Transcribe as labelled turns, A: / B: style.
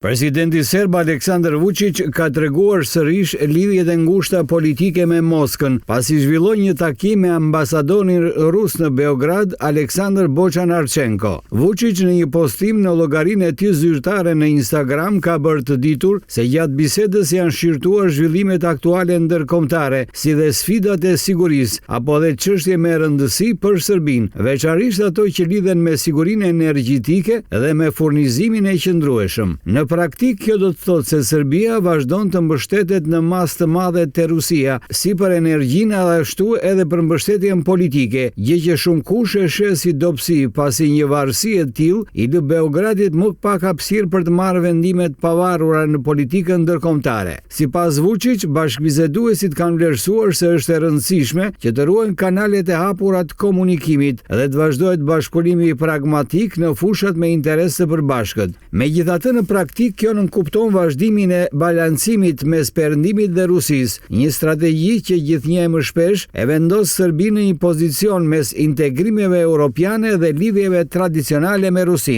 A: Presidenti serb Aleksandar Vuçiç ka treguar sërish lidhjet e ngushta politike me Moskën, pasi zhvilloi një takim me ambasadorin rus në Beograd, Aleksandar Boçan-Arçenko. Vuçiç në një postim në llogarinë e tij zyrtare në Instagram ka bërë të ditur se gjatë bisedës janë shqyrtuar zhvillimet aktuale ndërkombëtare, si dhe sfidat e sigurisë, apo dhe çështje me rëndësi për Serbinë, veçanërisht ato që lidhen me sigurinë energjetike dhe me furnizimin e qëndrueshëm. Në praktikë, kjo do të thotë se Serbia vazhdon të mbështetet në masë të madhe te Rusia, si për energjinë ashtu edhe për mbështetjen politike, gjë që shumëkush e sheh si dobësi, pasi një varësi e tillë i lë Beogradit më pak hapësirë për të marrë vendime të pavarura në politikën ndërkombëtare. Sipas Vuçiç, bashkëbiseduesit kanë vlerësuar se është e rëndësishme që të ruhen kanalet e hapura të komunikimit dhe të vazhdohet bashkëpunimi pragmatik në fushat me interes të përbashkët. Megjithatë, në praktikë kjo nënkupton vazhdimin e balancimit mes Perëndimit dhe Rusisë, një strategji që gjithnjë e më shpesh e vendos Serbinë në një pozicion mes integrimeve europiane dhe lidhjeve tradicionale me Rusinë.